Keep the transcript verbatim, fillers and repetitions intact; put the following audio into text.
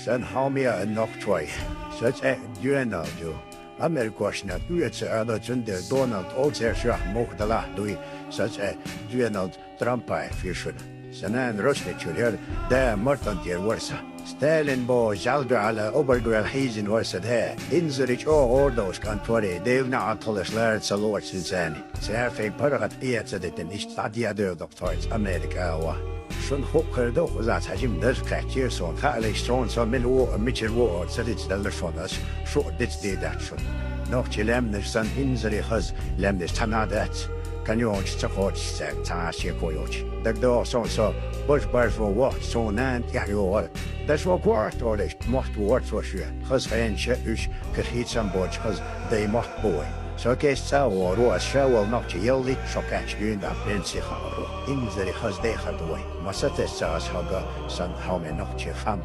Сан хьоме нохчой, са цӀе Дональд ю. Америкошна дуьйца ала цундела Дональд олцершех мух далахь дуй, са цӀе Дональд Трампаев ю шуна. Сан нана Росте чуьра яра, да Мартан тӀера вара сан. Сталин бо жал дуьхьала обаргвел хьийзина вара сан да. Инзари чӀогӀа гӀора долуш кӀант варий, Делан неӀалт хуьлуш лара ца лоцу цуьнан царна. Цара тхайн паргӀат Ӏе ца дитина, иштта дӀадеа девлла тхоьца Америка а ван. Шуна хууш хир ду, кхузахь цхьа жима дарж кхаьчнера суна, хаалаш суна со мила ву а, мичара ву а ца дицделла шуна ас, шу а дицдийр дац шуна. Нохчийн лаьмнаш санна инзаре хаза лаьмнаш цхьанна а дац, кан йоцуш ца кхочуш цаьрга цхьа а шеко йоцуш. ДагадогӀу суна со божа баржо вахча суна нана тӀехь йогӀура. Дашо корта олуш, мотт ву вара цо шоь. Хаза хенаш а уьш, кхин хийцам боцуш хаза дай мотт бу вай. Со кест цӀа а гӀоро, ас ша волу нохча яллитта шо кхаьчна дуьйна а пенси хаалуро. Инзаре хаза дехар ду вай. Ма сатесна ас хьо га, сан хьоме нохчийн хам.